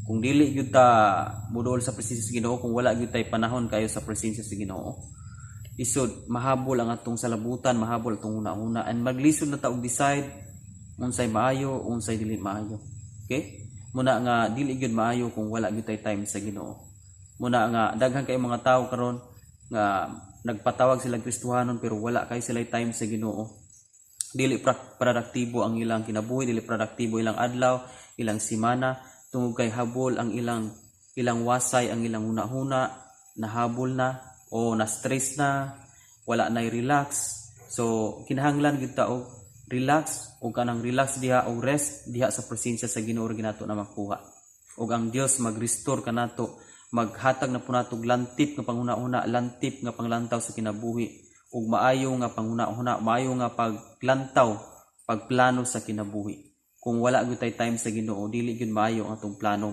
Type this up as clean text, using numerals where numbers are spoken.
Kung dili gyud ta moduol sa presensya sa Ginoo, kung wala gyud tay panahon kayo sa presensya sa Ginoo, isod mahabol ang atong salabutan, mahabol atong huna-huna, and maglisod na ta og decide unsay maayo, unsay dili maayo. Okay, muna nga dili gyud maayo kung wala gyud tay time sa Ginoo. Muna nga daghan kay mga tawo karon nga nagpatawag sila Kristohanon pero wala kay sila time sa Ginoo. Dili produktibo ang ilang kinabuhi, dili produktibo ilang adlaw, ilang simana, tungod kay habol ang ilang ilang wasay, ang ilang huna-huna, nahabol na o na stress na, wala na relax. So kinahanglan gyud ta og relax, o kanang relax diha o rest diha sa presensya sa Ginoo ra ginato na makuha. Ug ang Dios mag-restore kanato, maghatag na po nato og lantip nga panghuna-huna, lantip nga panglantaw sa kinabuhi ug maayo nga panghuna-huna, maayo nga paglantaw, pagplano sa kinabuhi. Kung wala gyud tay time sa Ginoo, dili gyud maayo ang atong plano.